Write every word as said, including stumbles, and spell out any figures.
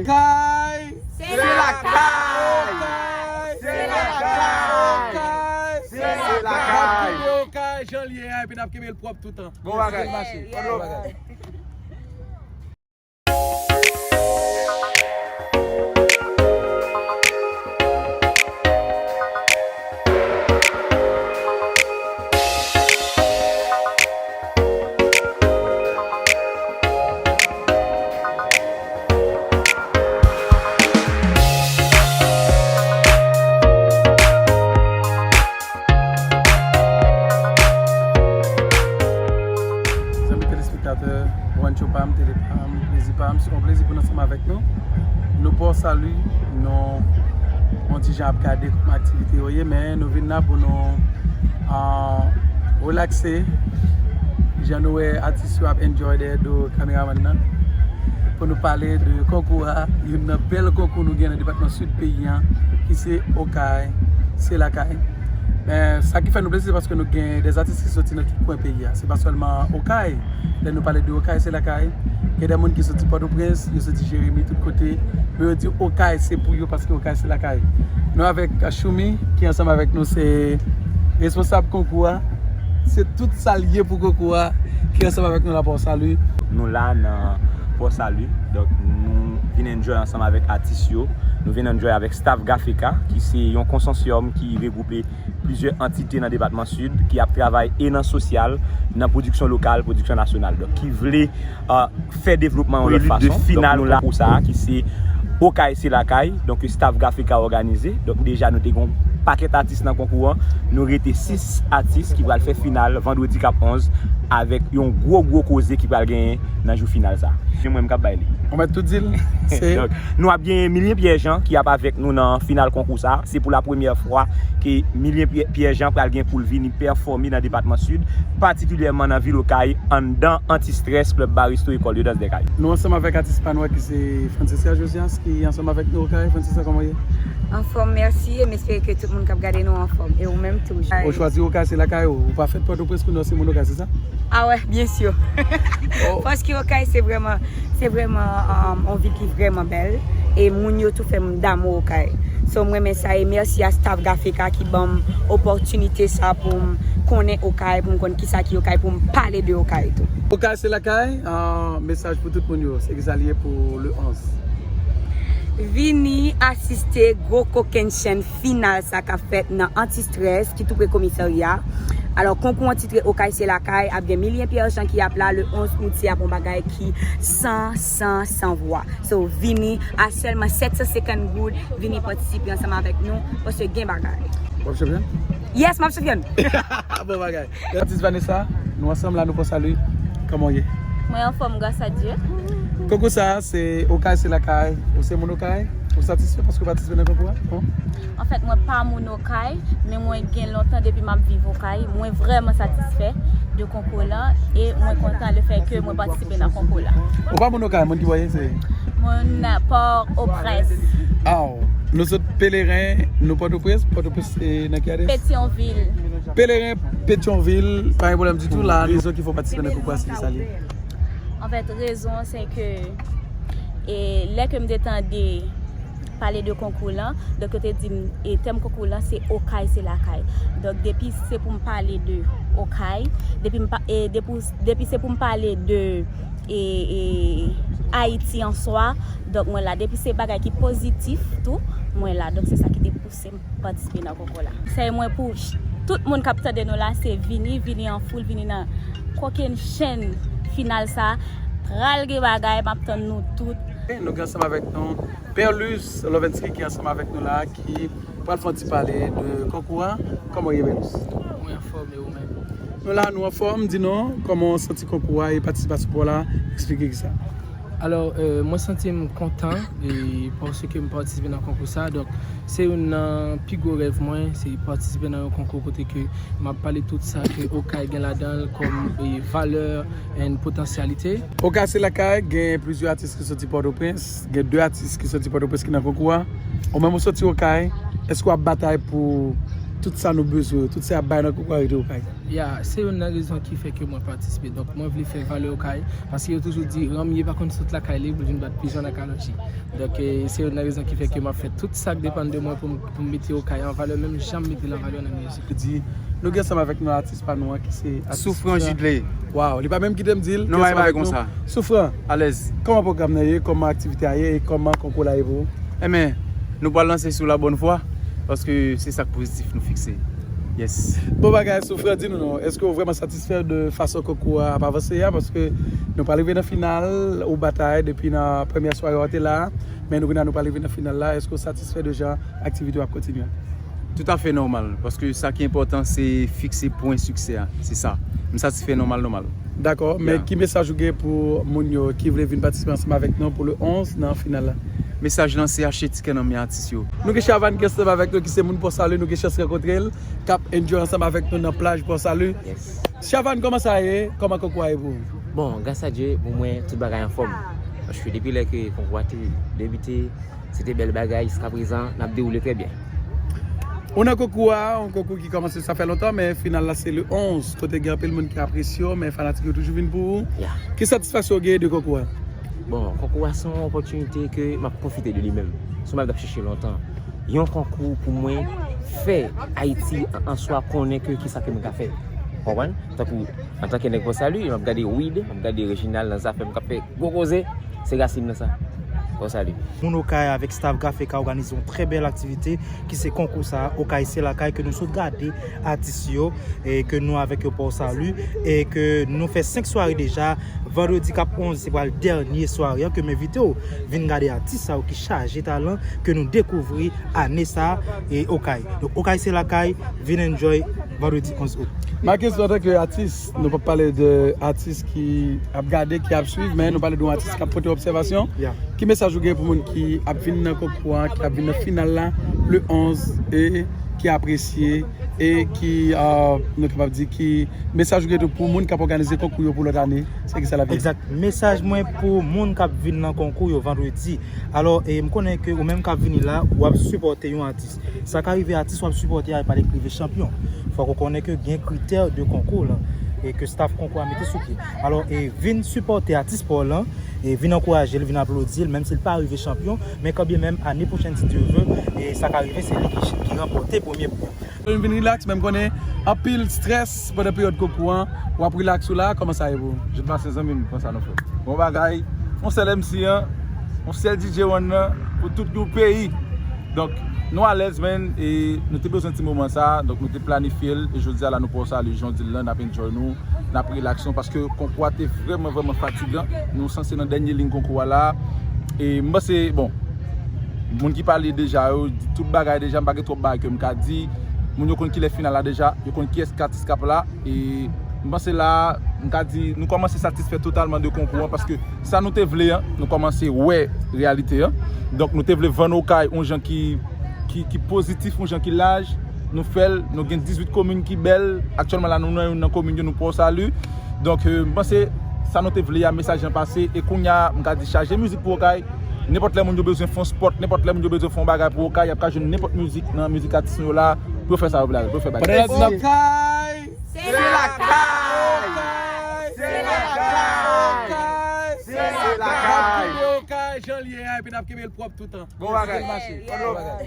Okay! Se lakay! Okay! Se lakay! Okay! Se lakay! N ap kenbe Okay jan l ye a, epi n ap kenbe l pwòp tout tan. Bon bagay. Mache. Yeah. Bon bagay. Zanmi telespektatè, Rancho pa m, tele pa m, plezi pa m, se yon plezi pou n ansanm avèk nou. Nou Port Salut, nou yon ti jan ap gade kòman aktivite yo ye, men nou vin la pou nou, ah, relakse. Jan nou wè atis yo ap enjoy dèyè do kameramann nan. Pou nou pale de konkou a, youn nan bèl konkou nou gen nan depatman Sid peyi an, ki se Okay, se lakay. Men sa ki fè nou plezi, se paske nou gen de atis ki soti nan tout kwen peyi a. Se pa sèlman Okay. Lè nou pale de Okay, se lakay. Gen de moun ki soti Pòtoprens, yo soti Jeremi, tout kote. Men yo di Okay se pou yo paske Okay se lakay. Nou avèk Choumi, ki ansanm avèk nou, se responsab konkou a. Se tout sa l ye pou konkou a, ki ansanm avèk nou la Port Salut. Nou la nan Port Salut, donk nou vin enjoy ansanm avèk atis yo. Nou vin enjoy avèk staff Gafeka, ki se yon konsosyòm ki regwoupe plizyè antite nan depatman Sid ki ap travay e nan sosyal, nan pwodiksyon lokal, pwodiksyon nasyonal. Donk, ki vle, euh, fè devlopman yon lòt fason. Prelude de final konkou sa a, ki se Okay se lakay, donk staff Gafeka òganize. Donk, deja nou te gen yon pakèt atis nan konkou an. Nou rete sis atis ki pral fè final vandredi k ap onz avèk yon gwo, gwo koze ki pral genyen nan jou final sa a. Se mwen m k ap bay li. Ou mèt tou di l. Se donk, nou ap gen Milien Pierre Jean ki ap avèk nou nan final konkou sa a. Se pou la premyè fwa ke Milien Pierre, Pierre Jean pral gen pou l vini pèfòme nan depatman Sid, patikilyèman nan vil Okay, anndan Anti-Stress, Club Bar Resto, École de Danse des Cayes. Nou ansanm avèk atis pa nou a ki se Francesca Josias, ki ansanm avèk nou Okay. Francesca, kòman w ye? Anfòm, mèsi, e m espere ke tout moun k ap gade nou anfòm. E ou menm tou? Ou chwazi Okay se lakay ou. Ou pa fèt Pòtoprens, kounye a w se moun Okay, se sa? Ah ouais, bien sûr. Oh. Paske Okay se vrèman, se vrèman, um, yon vil ki vrèman bèl. E moun yo tou fè m damou Okay. So, m renmen sa e mèsi a staff Gafeka ki ban m opòtinite sa pou m konnen Okay, pou m konn kisa ki Okay, pou m pale de Okay tou. Okay se lakay, ah, mesaj pou tout moun yo, se ki sa l ye pou le onz. Vini asiste gwo kokennchenn final sa k ap fèt nan Anti-Stress ki tou pre komisarya. Alò, konkou an titre Okay se lakay, ap gen Milien Pierre Jean ki ap la le onz out, se ap yon bagay ki san, san, san vwa. So, vini a sèlman sèt san senkant goud, vini patisipe ansanm avèk nou, paske gen bagay. W ap chanpyòn? Yes, m ap chanpyòn. Bon bagay. Atis Vanessa, nou ansanm la, nou Port Salut. Kòman w ye? Mwen anfòm, gras a Dye. Konkou sa a, se Okay se lakay. Ou se moun Okay? Ou satisfè paske w patisipe nan konkou a? Bon. Anfèt, mwen pa moun Okay, men mwen gen lontan depi m ap viv Okay. Mwen vrèman satisfè de konkou lan e mwen kontan le fè ke mwen patisipe nan konkou la. Ou pa moun Okay, moun ki bò w ye, se? Moun Pòtoprens. Aw, nou sot Pelerin, nou Pòtoprens, Pòtoprens se nan ki adrès? Petyonvil. Pelerin, Petyonvil, pa gen pwoblèm ditou la, rezon ki fè w patisipe nan konkou a, se ki sa l ye? Anfèt, rezon se ke, e, lè ke m te tande pale de konkou lan, donk yo te di m, e, tèm konkou lan se Okay se lakay. Donk depi se pou m pale de Okay, depi m pa, e, depi, depi se pou m pale de, e, e, Ayiti an swa, donk mwen la. Depi se bagay ki pozitif tou, mwen la. Donk se sa ki te pouse m patisipe nan konkou la. Konsèy mwen pou ch-, tout moun k ap tande nou la, se vini, vini an foul, vini nan kokennchenn final sa. Pral gen bagay, m ap tann nou tout. Nou gen ansanm avèk nou Perlus Lovensky ki ansanm avèk nou la, ki pral fè yon ti pale de konkou a. Kòman w ye, Perlus? Mwen anfòm, e ou menm? Nou la, nou anfòm. Di nou, kòman w santi konkou a e patisipasyon pa w la? Eksplike kisa. Alò, euh, mwen santi m kontan, e, paske m patisipe nan konkou sa. Donk, se youn nan pi gwo rèv mwen, se patisipe nan yon konkou kote ke m ap pale tout sa ke Okay gen ladan l kòm, e, valè and potansyalite. Okay se lakay, gen plizyè atis ki soti Pòtoprens, gen de atis ki soti Pòtoprens ki nan konkou a. Ou menm ou soti Okay, èske w ap batay pou Tout sa nou bezwen yo, tout sa y ap bay nan Kokoa rete Okay. Ya, se youn nan rezon ki fè ke mwen patisipe. Donk, mwen vle fè valè Okay, paske yo toujou di, ranmye pa konn sot lakay li pou l vin bat pijan nan kalòtji. Donk, eh, se youn nan rezon ki fè ke m ap fè tout sa k depann de mwen pou m, pou m mete Okay an valè, menm jan m mete l an valè nan mizik. Di, nou gen ansanm avèk nou atis pa nou an ki se atis Soufran Jidley. Waw, li pa menm kite m di l. Non, Gen pa ansanm avèk konsa. Nou. Soufran, Alèz. Kòman pwogram nan ye? Kòman aktivite a ye? E kòman konkou la ye pou ou? Enben, nou pral lanse sou la bonne voie, paske se sa k pozitif nou fikse. Yes. Bon bagay, Soufran, di nou non. Èske w vrèman satisfè de fason konkou a ap avanse a? Paske nou pral rive nan final, ou batay depi nan premyè sware w te la, men nou kounye a nou pral rive nan final la. Èske w satisfè de jan aktivite w ap kontinye? Toutafè nòmal, paske sa ki enpòtan se fikse pwen siksè a. Se sa. M satisfè nòmal, nòmal. Dakò, men Ya. Ki mesaj ou gen pou moun yo ki vle vin patisipe ansanm avèk nou pou le onz nan final la? Mesaj lan se achte tikè nan men atis yo. Nou gen Chavannes ki ansanm avèk nou, ki se moun Pò Sali, nou gen chans rankontre l, k ap enjoy ansanm avèk nou nan plaj Pò Sali. Yes. Chavannes, kòman sa ye? Kòman konkou a ye pou ou? Bon, gras a Dye, pou mwen, tout bagay anfòm. Paske depi lè ke konkou a te debite, se te bèl bagay, jiskaprezan, n ap dewoule trè byen. Ou nan konkou a, yon konkou ki kòmanse sa fè lontan, men final la se le onz, kote gen anpil moun ki apresye w, men fanatik yo toujou vin pou ou. Ya. Ki satisfaksyon w genyen de konkou a? Bon, konkou a se yon opòtinite ke m ap pwofite de li menm. Se yon bagay m t ap chèche lontan. Yon konkou pou mwen fè Ayiti an, an swa konnen ke kisa ke mwen ka fè. Konprann? Tankou, antanke nèg Pò Sali, m ap gade Wid, m ap gade Reginald nan zafè m k ap fè gwo koze, se rasin nan sa. Pò Sali. Moun Okay avèk staff Grafeka òganize yon trè bèl aktivite ki se konkou sa a, Okay se lakay, ke nou sot gade atis yo e ke nou avèk yo Pò Sali e ke nou fè senk sware deja. Vandredi k ap onz se pral dènye sware an ke m envite w vin gade atis sa yo ki chaje talan ke nou dekouvri ane sa a e Okay. Donk Okay se lakay, vin enjoy vandredi onz out. Marcus, antanke atis, nou p ap pale de atis ki ap gade, ki ap swiv, men nou pale de yon atis k ap pote obsèvasyon. Ya. Ki mesaj ou gen pou moun ki ap vin nan konkou an, ki ap vin nan final la, le onz, e ki apresye, e ki, euh, nou kapab di ki mesaj ou gen tou pou moun k ap òganize konkou yo pou lòt ane? Se ki sa l ap ye? Egzak. Mesaj mwen pou moun k ap vin nan konkou yo vandredi. Alò, e, m konnen ke ou menm k ap vini la, w ap sipòte yon atis. Sa ka rive atis w ap sipòte a, e pa li k rive chanpyon. Fòk ou konnen ke gen kritè de konkou lan, e ke staff konkou a mete sou pye. Alò, e vin sipòte atis pa w lan, e vin ankouraje l, vin aplodi l, menm si l pa rive chanpyon, men kanmenm, ane pwochèn, si Dye vle, e sa ka rive, se li ki, ki ranpòte premye pri an. Vin relax, men m konnen anpil strès pandan peryòd konkou an, w ap relax ou la, kòman sa ye pou ou? J pase zanmi m, konsa nou fè. Bon bagay, yon sèl M C an, yon sèl D J One nan, pou tout yon peyi. Donk, nou alèz, men, e nou te bezwen ti moman sa, donk nou te planifye l, e jodi a la nou pran sa, le jan w di l lan, n ap enjoy nou, n ap relax nou, paske konkou a te vrèman, vrèman fatigan. Nou sanse nan dènye liy konkou a la, e m panse, bon, moun ki pale deja yo, di tout bagay deja, m pa gen twòp bagay ke m ka di. Moun yo konn kilè final la deja, yo konn kiyès ki atis k ap la, e m panse la, m ka di, nou kòmanse satisfè totalman de konkou an, paske sa nou te vle an, nou kòmanse wè reyalite an. Donk, nou te vle vann Okay yon jan ki, ki, ki pozitif, yon jan ki laj. Nou fè l, nou gen dizuit komin ki bèl. Aktyèlman la, nou nan youn nan komin yo, nou pran w sali. Donk, euh, m panse sa nou te vle a, mesaj lan pase. E kounye a, m ka di chaje mizik pou Okay. Nenpòt lè moun yo bezwen fè yon spot, nenpòt lè moun yo bezwen fè yon bagay pou Okay, y ap ka jwenn nenpòt mizik nan mizik atis nou yo la, pou yo fè sa yo vle avè l, pou yo fè bagay. Pandan y ap di Okay, Se lakay! Okay, se lakay. N ap kenbe Okay jan l ye a, epi n ap kenbe l pwòp toutan. Bon bagay. Mache. Bon bagay.